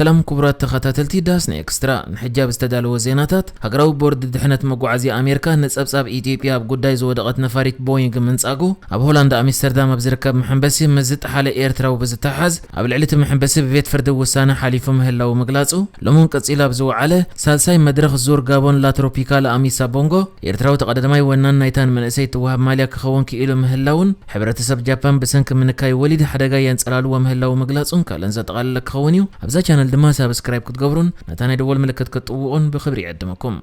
ሰላም ክቡራት ተኸታተልቲ ዳስና ኤክስትራ፣ ንሕጂ ኣብ ዝተዳለወ ዜናታት፣ ሃገራዊ ቦርድ ድሕነት መጓዓዝያ ኣሜሪካ ንጸብጻብ ኢትዮጵያ ኣብ ጉዳይ ዝወደቐት ነፋሪት ቦይንግ ምንጻጉ፣ ኣብ ሆላንድ ኣምስተርዳም ኣብ ዝርከብ መሐንበሲ ምስ ዝጠሓለ ኤርትራዊ ብዝተሓዝ፣ ኣብ ልዕሊ እቲ መሐንበሲ ብቤት ፍርዲ ውሳነ ሓሊፉ ምህላው ምግላጹ፣ ሎምን ቀጺሉ ኣብ ዝወዓለ ሳልሳይ መድረኽ ዙር ጋቦን ላትሮፒካል ኣሚሳ ቦንጎ፣ ኤርትራዊ ተቐዳዳማይ ወናን ናይታ ንመንእሰይ እትወሃብ ማልያ ክኸውን ክኢሉ ምህላውን፣ ሕብረተሰብ ጃፓን ብሰንኪ ምንካይ ወሊድ ሓደጋ የንጸላልዎ ምህላው ምግላጹን ካልእን ዘጠቓለለ ክኸውን እዩ። ኣብዛ ቻነል ድማ ሳብስክራይብ ክትገብሩን ነታ ናይ ደወል ምልክት ክትጥውቑን ብኽብሪ ይዕድመኩም።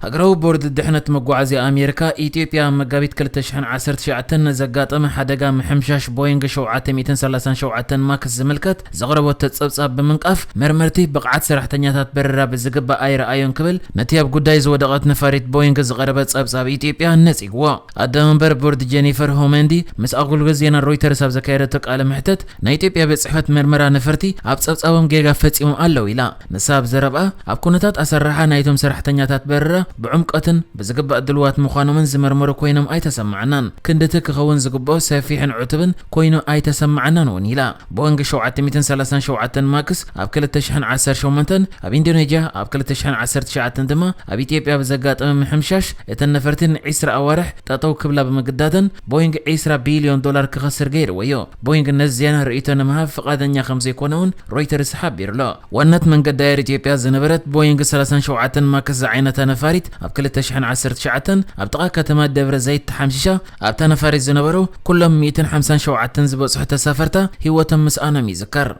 ሃገራዊ ቦርድ ድሕነት መጓዓዝያ ኣሜሪካ፣ ኢትዮጵያ ኣብ መጋቢት ክልተ ሽሕን ዓሰርተ ትሽዓተን ንዘጋጠመ ሓደጋ ምሕምሻሽ ቦይንግ ሸውዓተ ሚእትን ሰላሳን ሸውዓተን ማክስ ዝምልከት ዘቕረበቶ ጸብጻብ ብምንቃፍ፣ መርመርቲ ብቕዓት ሰራሕተኛታት በረራ ብዝግባእ ኣይረኣዮን ክብል ነቲ ኣብ ጉዳይ ዝወደቐት ነፋሪት ቦይንግ ዝቐረበ ጸብጻብ ኢትዮጵያ ነጺግዎ። ኣደ መንበር ቦርድ ጀኒፈር ሆመንዲ ምስ ኣገልግሎት ዜና ሮይተርስ ኣብ ዘካየደቶ ቃለ መሕተት፣ ናይ ኢትዮጵያ ቤት ጽሕፈት መርመራ ነፈርቲ ኣብ ጸብጻቦም ጌጋ ፈጺሞም ኣለዉ ኢላ። ንሳ ኣብ ዘረብኣ፣ ኣብ ኩነታት ኣሰራርሓ ናይቶም ሰራሕተኛታት በረራ ብዕምቆትን ብዝግባእ ድልዋት ምዃኖምን ዝመርመሩ ኮይኖም ኣይተሰማዕናን። ክንድቲ ክኸውን ዝግብኦ ሰፊሕን ዕቱብን ኮይኑ ኣይተሰማዕናን እውን ኢላ። ቦይንግ ሸውዓተ ሚእትን ሰላሳን ሸውዓተን ማክስ ኣብ ክልተ ሽሕን ዓሰርተ ሸሞንተን፣ ኣብ ኢንዶኔዥያ ኣብ ክልተ ሽሕን ዓሰርተ ትሽዓተን ድማ ኣብ ኢትዮጵያ ብዘጋጠመ ምሕምሻሽ እተን ነፈርቲ ንዒስራ ኣዋርሕ ጠጠው ክብላ ብምግዳደን ቦይንግ ዒስራ ቢልዮን ዶላር ክኸስር ገይርዎ እዩ። ቦይንግ ነዚ ዜና ርእይቶ ንምሃብ ፍቓደኛ ከም ዘይኮነ እውን ሮይተርስ ሓቢሩ ኣሎ። ዋናት መንገዲ ኣየር ኢትዮጵያ ዝነበረት ቦይንግ ሰላሳን ሸውዓተን ማክስ ዝዓይነታ ነፋሪት ኣብ ክልተ ሽሕን ዓሰርተ ትሽዓተን ኣብ ጥቓ ከተማ ደብረ ዘይት ተሓምሺሻ፣ ኣብታ ነፋሪት ዝነበሩ ኩሎም ሚእትን ሓምሳን ሸውዓተን ዝበጽሑ ተሳፈርታ ህይወቶም ምስኣኖም ይዝከር።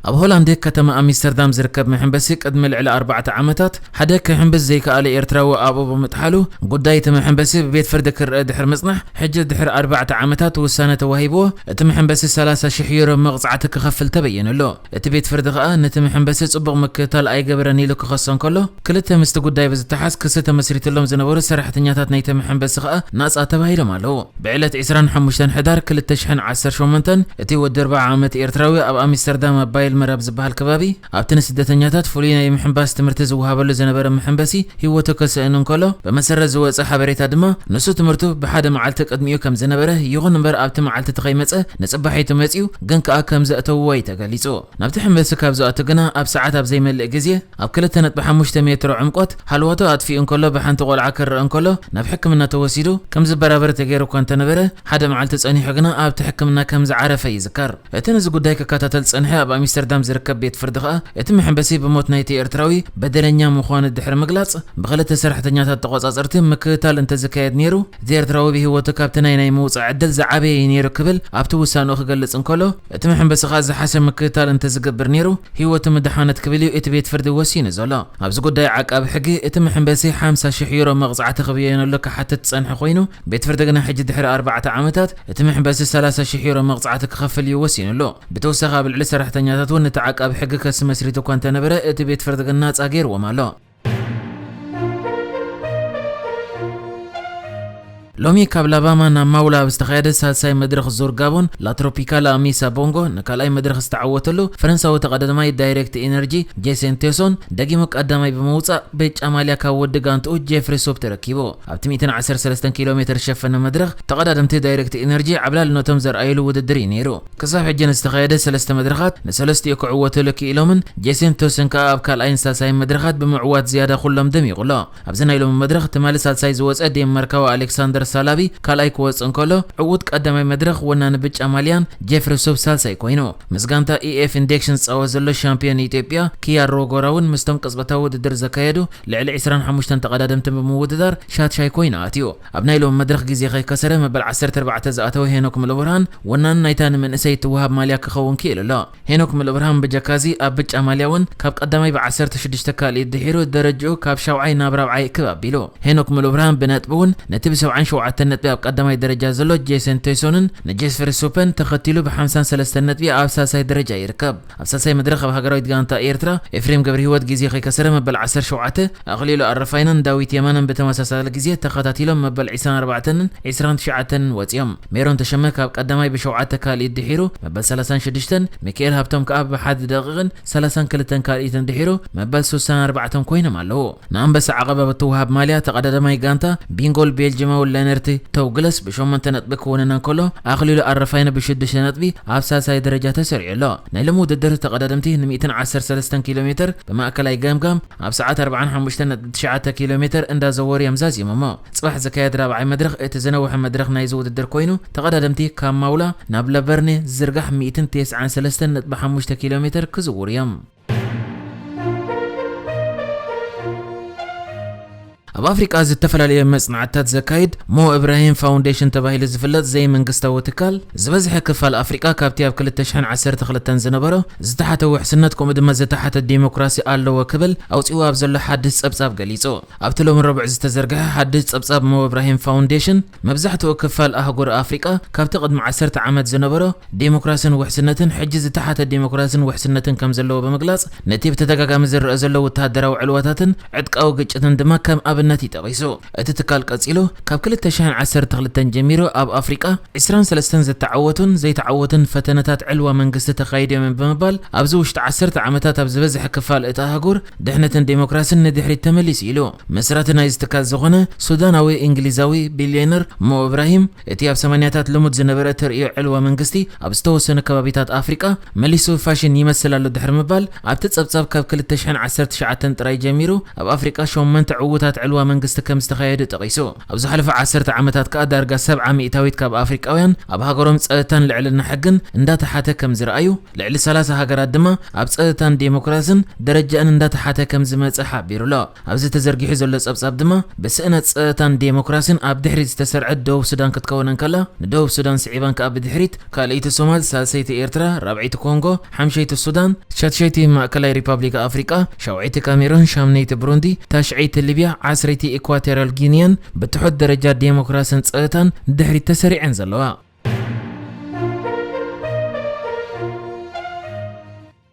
ኣብ ሆላንድ ከተማ ኣምስተርዳም ዝርከብ መሐንበሲ ቅድሚ ልዕሊ ኣርባዕተ ዓመታት ሓደ ክሕምብስ ዘይከኣለ ኤርትራዊ ኣብኡ ብምጥሓሉ፣ ጉዳይ እቲ መሐንበሲ ብቤት ፍርዲ ክረአ ድሕሪ ምጽናሕ፣ ሕጂ ድሕሪ ኣርባዕተ ዓመታት ውሳነ ተዋሂብዎ፣ እቲ መሐንበሲ ሰላሳ ሽሕ ዩሮ መቕጻዕቲ ክኸፍል ተበይኑሉ። እቲ ቤት ፍርዲ ከኣ ነቲ መሐንበሲ ጽቡቕ ምክትታል ኣይገበረን ኢሉ ክኸሶ እንከሎ፣ ክልተ ምስቲ ጉዳይ ብዝተሓዝ ክሲ ተመስሪትሎም ዝነበሩ ሰራሕተኛታት ናይቲ መሐንበሲ ከኣ ናጻ ተባሂሎም ኣለዉ። ብዕለት ዕስራን ሓሙሽተን ሕዳር ክልተ ሽሕን ዓሰርተ ሸሞንተን፣ እቲ ወዲ ኣርብዓ ዓመት ኤርትራዊ ኣብ ኣምስተርዳም ኣብ ባይልመር ኣብ ዝበሃል ከባቢ፣ ኣብቲ ንስደተኛታት ፍሉይ ናይ ምሕንባስ ትምህርቲ ዝወሃበሉ ዝነበረ መሐንበሲ ህይወቱ ከስእን እንከሎ፣ ብመሰረት ዝወጸ ሓበሬታ ድማ፣ ንሱ ትምህርቱ ብሓደ መዓልቲ ቅድሚኡ ከም ዝነበረ፣ ይኹን እምበር ኣብቲ መዓልቲ እቲ ከይመጸ ንጽባሒቱ መጺኡ፣ ግን ከኣ ከም ዘእተውዎ እዩ ተገሊጹ። ናብቲ ሕምብሲ ካብ ዝኣቱ ግና ኣብ ሰዓት ኣብ ዘይመልእ ግዜ፣ ኣብ ክልተ ነጥቢ ሓሙሽተ ሜትሮ ዕምቆት ሃልዋቱ ኣጥፊኡ እንከሎ ብሓንቲ ቆልዓ ክረአ እንከሎ ናብ ሕክምና ተወሲዱ ከም ዝበራበር ተገይሩ እኳ እንተነበረ፣ ሓደ መዓልቲ ጸኒሑ ግና ኣብቲ ሕክምና ከም ዝዓረፈ ይዝከር። እቲ ነዚ ጉዳይ ክከታተል ዝጸንሐ ኣብ ኣምስተርዳም ዝርከብ ቤት ፍርዲ ከኣ እቲ መሐንበሲ ብሞት ናይቲ ኤርትራዊ በደለኛ ምዃኑ ድሕሪ ምግላጽ፣ ብክልተ ሰራሕተኛታት ተቖጻጸርቲ ምክትታል እንተዝካየድ ነይሩ፣ እቲ ኤርትራዊ ብህይወቱ ካብቲ ናይ ናይ ምውጻእ ዕድል ዝዓበየ እዩ ነይሩ ክብል ኣብቲ ውሳንኡ ክገልጽ እንከሎ፣ እቲ መሐንበሲ ከኣ ዝሓሸ ምክትታል እንተዝገብር ነይሩ፣ ህይወቱ ምድሓነት ክብል እዩ እቲ ቤት ፍርዲ ወሲኑ ዘሎ። ኣብዚ ጉዳይ ዓቃቢ ሕጊ እቲ መሐንበሲ ሓምሳ ሽሕ ዩሮ መቕጻዕቲ ክብየነሉ ክሓትት ዝጸንሐ ኮይኑ፣ ቤት ፍርዲ ግና ሕጂ ድሕሪ ኣርባዕተ ዓመታት እቲ መሐንበሲ ሰላሳ ሽሕ ዩሮ መቕጻዕቲ ክኸፍል እዩ ወሲኑሉ። ብተወሳኺ ኣብ ልዕሊ ሰራሕተኛታት እውን እቲ ዓቃቢ ሕጊ ክሲ መስሪቱ እኳ እንተነበረ፣ እቲ ቤት ፍርዲ ግን ናጻ ገይርዎም ኣሎ። ሎሚ ካብ ላባማ ናብ ማውላ ኣብ ዝተኻየደ ሳልሳይ መድረኽ ዙር ጋቦን ላትሮፒካላ ሚሳ ቦንጎ ንካልኣይ መድረኽ ዝተዓወተሉ ፈረንሳዊ ተቐዳዳማይ ዳይሬክት ኤነርጂ ጄሰን ቴሶን ደጊሙ ቀዳማይ ብምውጻእ ብጫ ማልያ ካብ ወዲ ጋንትኡ ጄፍሪ ሶፕ ተረኪቡ። ኣብቲ ሚእትን ዓሰርተ ሰለስተን ኪሎ ሜትር ዝሸፈነ መድረኽ ተቐዳደምቲ ዳይሬክት ኤነርጂ ዓብላልነቶም ዘርኣዩሉ ውድድር እዩ ነይሩ። ክሳብ ሕጂ ንዝተኻየደ ሰለስተ መድረኻት ንሰለስቲኡ ክዕወቱሉ ክኢሎምን ጄሰን ቶስን ከኣ ኣብ ካልኣይን ሳልሳይን መድረኻት ብምዕዋት ዝያዳ ኩሎም ደሚቑ ኣሎ። ኣብዚ ናይ ሎሚ መድረኽ ትማሊ ሳልሳይ ዝወጸ ዴንማርካዊ ኣሌክሳንደር ሳላቢ ካልኣይ ክወጽእ እንከሎ፣ ዕዉት ቀዳማይ መድረኽ ወናኒ ብጫ ማልያን ጄፍሪ ሶፕ ሳልሳይ ኮይኑ። ምስ ጋንታ ኢኤፍ ኢንዴክሽን ዝጻወት ዘሎ ሻምፒዮን ኢትዮጵያ ኪያሮ ጎራ እውን ምስቶም ቅጽበታዊ ውድድር ዘካየዱ ልዕሊ ዕስራን ሓሙሽተን ተቐዳደምትን ብምውድዳር ሻድሻይ ኮይኑ ኣትዩ። ኣብ ናይ ሎሚ መድረኽ ግዜ ከይከሰረ መበል ዓሰርተ ኣርባዕተ ዝኣተወ ሄኖክ ሙሉብርሃን ወናኒ ናይታ ንመንእሰይ እትወሃብ ማልያ ክኸውን ክኢሉ ኣሎ። ሄኖክ ሙሉብርሃን ብጀካዚ ኣብ ብጫ ማልያ እውን ካብ ቀዳማይ ብዓሰርተ ሽዱሽተ ካልኢት ድሒሩ ደረጃኡ ካብ ሻውዓይ ናብ ራብዓይ ክብ ኣቢሉ። ሄኖክ ሙሉብርሃን ብነጥቢ እውን ነቲ ብሰብዓን ሸውዓተን ነጥቢ ኣብ ቀዳማይ ደረጃ ዘሎ ጄሰን ቶይሶንን ንጄፍሪ ሶፕን ተኸቲሉ ብሓምሳን ሰለስተን ነጥቢ ኣብ ሳልሳይ ደረጃ ይርከብ። ኣብ ሳልሳይ መድረኽ ኣብ ሃገራዊት ጋንታ ኤርትራ ኤፍሬም ገብረሂወት ግዜ ከይከሰረ መበል ዓሰርተ ሸውዓተ፣ ኣኽሊሉ ኣረፋይነን ዳዊት የማነን ብተመሳሳሊ ግዜ ተኸታቲሎም መበል ዕስራን ኣርባዕተን ዕስራን ትሽዓተን ወጺኦም። ሜሮን ተሸመ ካብ ቀዳማይ ብሸውዓተ ካልኢት ድሒሩ መበል ሰላሳን ሽዱሽተን፣ ሚካኤል ሃብቶም ከኣ ብሓደ ደቂቕን ሰላሳን ክልተን ካልኢትን ድሒሩ መበል ስሳን ኣርባዕተን ኮይኖም ኣለዉ። ንኣንበሳ ዓቐባ ብትወሃብ ማልያ ተቐዳዳማይ ጋንታ ቢንጎል ቤልጅማዊ ነርቲ ተውግለስ ብሸሞንተ ነጥቢ ክውንን እንከሎ፣ ኣኽሊሉ ኣረፋይነ ብሽዱሽተ ነጥቢ ኣብ ሳልሳይ ደረጃ ተሰሪዑ ኣሎ። ናይ ሎሚ ውድድር ተቐዳደምቲ ን ሚእትን ዓሰርተ ሰለስተን ኪሎ ሜትር ብማእከላይ ገምጋም ኣብ ሰዓት ኣርባዓን ሓሙሽተን ነጥቢ ትሽዓተ ኪሎ ሜትር እንዳዘወሩ እዮም ዛዚሞሞ። ጽባሕ ዝካየድ ራብዓይ መድረኽ እቲ ዝነውሐ መድረኽ ናይዚ ውድድር ኮይኑ፣ ተቐዳደምቲ ካብ ማውላ ናብ ለበርኔ ዝርጋሕ ሚእትን ተስዓን ሰለስተን ነጥቢ ሓሙሽተ ኪሎ ሜትር ክዝውሩ እዮም። ኣብ ኣፍሪቃ ዝተፈላለየ መጽናዕትታት ዘካይድ ሞ እብራሂም ፋውንዴሽን ተባሂሉ ዝፍለጥ ዘይመንግስታዊ ትካል፣ ዝበዝሐ ክፋል ኣፍሪቃ ካብቲ ኣብ ክልተ ሽሕን ዓሰርተ ክልተን ዝነበሮ ዝተሓተ ውሕስነት፣ ከምኡ ድማ ዝተሓተ ዲሞክራሲ ኣለዎ ክብል ኣውጺኡ ኣብ ዘሎ ሓድሽ ጸብጻብ ገሊጹ። ኣብቲ ሎሚ ረቡዕ ዝተዘርግሐ ሓድሽ ጸብጻብ ሞ እብራሂም ፋውንዴሽን፣ መብዛሕትኡ ክፋል ኣህጉር ኣፍሪቃ ካብቲ ቅድሚ ዓሰርተ ዓመት ዝነበሮ ዴሞክራስን ውሕስነትን፣ ሕጂ ዝተሓተ ዴሞክራስን ውሕስነትን ከም ዘለዎ ብምግላጽ፣ ነቲ ብተደጋጋሚ ዝረአ ዘሎ ወተሃደራዊ ዕልዋታትን ዕጥቃዊ ግጭትን ድማ ከም ኣብነት እዩ ጠቒሱ። እቲ ትካል ቀጺሉ፣ ካብ ክልተ ሽሕን ዓሰርተ ክልተን ጀሚሩ ኣብ ኣፍሪቃ ዕስራን ሰለስተን ዝተዓወቱን ዘይተዓወቱን ፈተነታት ዕልዋ መንግስቲ ተኻይዶም እዮም ብምባል፣ ኣብዚ ውሽጢ ዓሰርተ ዓመታት ኣብ ዝበዝሐ ክፋል እቲ ኣህጉር ድሕነትን ዴሞክራስን ንድሕሪት ተመሊሱ ኢሉ። መስራቲ ናይዚ ትካል ዝኾነ ሱዳናዊ እንግሊዛዊ ቢልዮነር ሞ እብራሂም፣ እቲ ኣብ ሰማንያታት ልሙድ ዝነበረ ተርእዮ ዕልዋ መንግስቲ ኣብ ዝተወሰኑ ከባቢታት ኣፍሪቃ መሊሱ ፋሽን ይመስል ኣሎ ድሕሪ ምባል፣ ኣብቲ ጸብጻብ ካብ ክልተ ሽሕን ዓሰርተ ትሽዓተን ጥራይ ጀሚሩ ኣብ ኣፍሪቃ ሸሞንተ ዕዉታት ዕልዋ መንግስቲ ከም ዝተኻየዱ ጠቒሱ። ኣብ ዝሓለፈ ዓሰርተ ዓመታት ከኣ ዳርጋ ሰብዓ ሚእታዊት ካብ ኣፍሪቃውያን ኣብ ሃገሮም ጸጥታን ልዕልና ሕግን እንዳተሓተ ከም ዝረኣዩ፣ ልዕሊ ሰላሳ ሃገራት ድማ ኣብ ጸጥታን ዴሞክራስን ደረጃኣን እንዳተሓተ ከም ዝመጸ ሓቢሩ ኣሎ። ኣብዚ ተዘርጊሑ ዘሎ ጸብጻብ ድማ፣ ብስእነት ጸጥታን ዴሞክራስን ኣብ ድሕሪት ዝተሰርዐት ደቡብ ሱዳን ክትከውን እንከላ፣ ንደቡብ ሱዳን ስዒባን ከኣ ብድሕሪት ካልኣይቲ ሶማል፣ ሳልሰይቲ ኤርትራ፣ ራብዐይቲ ኮንጎ፣ ሓምሸይቲ ሱዳን፣ ሻድሸይቲ ማእከላይ ሪፓብሊክ ኣፍሪቃ፣ ሻውዐይቲ ካሜሩን፣ ሻምነይቲ ብሩንዲ፣ ታሽዐይቲ ሊብያ፣ ዓስረይቲ ኢኳቶርያል ጊኒን ብትሑት ደረጃ ዴሞክራስን ጸጥታን ድሕሪት ተሰሪዐን ዘለዋ።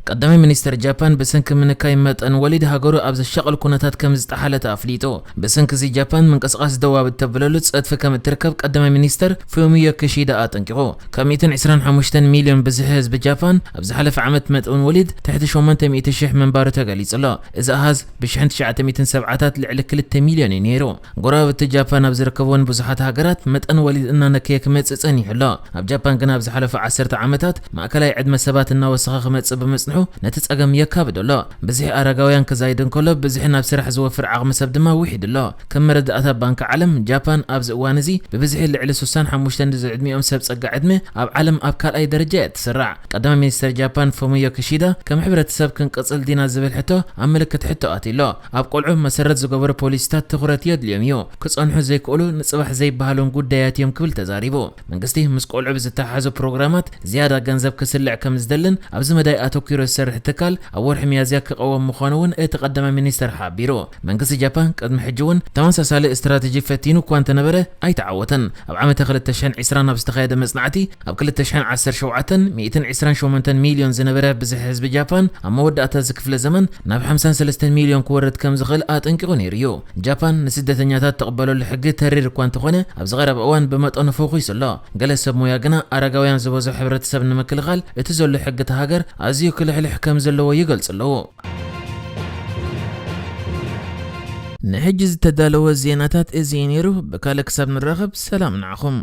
ቀዳማይ ሚኒስተር ጃፓን ብሰንኪ ምንካይ መጠን ወሊድ ሃገሩ ኣብ ዘሻቕል ኩነታት ከም ዝጠሓለት ኣፍሊጡ። ብሰንኪ እዚ ጃፓን ምንቅስቓስ ደው ኣብ እተብለሉ ጸድፊ ከም እትርከብ ቀዳማይ ሚኒስተር ፉሚዮ ኪሺዳ ኣጠንቂቑ። ካብ ሚእትን ዕስራን ሓሙሽተን ሚልዮን ብዝሒ ህዝቢ ጃፓን ኣብ ዝሓለፈ ዓመት መጠን ወሊድ ትሕቲ ሸሞንተ ሚእቲ ሽሕ ምንባሩ ተገሊጹ ኣሎ። እዚ ኣሃዝ ብሽሕን ትሽዓተ ሚእትን ሰብዓታት ልዕሊ ክልተ ሚልዮን እዩ ነይሩ። ጎረባብቲ ጃፓን ኣብ ዝርከብወን ብዙሓት ሃገራት መጠን ወሊድ እናነከየ ክመጽእ ጸኒሑ ኣሎ። ኣብ ጃፓን ግን ኣብ ዝሓለፈ ዓሰርተ ዓመታት ማእከላይ ዕድመ ሰባት እናወሰኸ ክመጽእ ብምጽንሑ ነቲ ጸገም የካብዶ ኣሎ። ብዝሒ ኣረጋውያን ክዛይድ እንከሎ፣ ብዝሒ ናብ ስራሕ ዝወፍር ዓቕሚ ሰብ ድማ ውሒዱ ኣሎ። ከም መረዳእታ ባንኪ ዓለም፣ ጃፓን ኣብዚ እዋን እዚ ብብዝሒ ልዕሊ ስሳን ሓሙሽተን ዝዕድሚኦም ሰብ ጸጋ ዕድመ ኣብ ዓለም ኣብ ካልኣይ ደረጃ እያ ትስራዕ። ቀዳማይ ሚኒስተር ጃፓን ፉሚዮ ኪሺዳ፣ ከም ሕብረተሰብ ክንቅጽል ዲና ዝብል ሕቶ ኣብ ምልክት ሕቶ ኣትዩ ኣሎ። ኣብ ቆልዑ መሰረት ዝገበሩ ፖሊሲታት ትኹረት የድልዮም እዩ። ክጸንሑ ዘይክእሉ ንጽባሕ ዘይበሃሉን ጉዳያት እዮም ክብል ተዛሪቡ። መንግስቲ ምስ ቆልዑ ብዝተሓሓዙ ፕሮግራማት ዝያዳ ገንዘብ ክስልዕ ከም ዝደልን ኣብዚ መዳይ ኣተኲሩ ዝሰርሕ ትካል ኣብ ወርሒ ሚያዝያ ክቐወም ምዃኑ እውን እቲ ቀዳማይ ሚኒስተር ሓቢሩ። መንግስቲ ጃፓን ቅድሚ ሕጂ እውን ተመሳሳሊ ስትራተጂ ፈቲኑ እኳ እንተነበረ ኣይተዓወተን። ኣብ ዓመተ ክልተ ሽሕን ዕስራን ኣብ ዝተኻየደ መጽናዕቲ ኣብ ክልተ ሽሕን ዓሰርተ ሸውዓተን ሚእትን ዕስራን ሸሞንተን ሚልዮን ዝነበረ ብዝሒ ህዝቢ ጃፓን ኣብ መወዳእታ እዚ ክፍለ ዘመን ናብ ሓምሳን ሰለስተን ሚልዮን ክወርድ ከም ዝኽእል ኣጠንቂቑ ነይሩ እዩ። ጃፓን ንስደተኛታት ትቕበለሉ ሕጊ ተሪር እኳ እንተኾነ፣ ኣብዚ ቀረባ እዋን ብመጠኑ ፈኺሱ ኣሎ። ገለ ሰብ ሞያ ግና ኣረጋውያን ዝበዝሖ ሕብረተሰብ ንምክልኻል እቲ ዘሎ ሕጊ እታ ሃገር ኣዝዩ ክልሕልሕ ከም ዘለዎ ይገልጹ ኣለዉ። ንሕጂ ዝተዳለወ ዜናታት እዚ እዩ ነይሩ። ብካልእ ክሳብ ንራኸብ ሰላም ንዓኹም።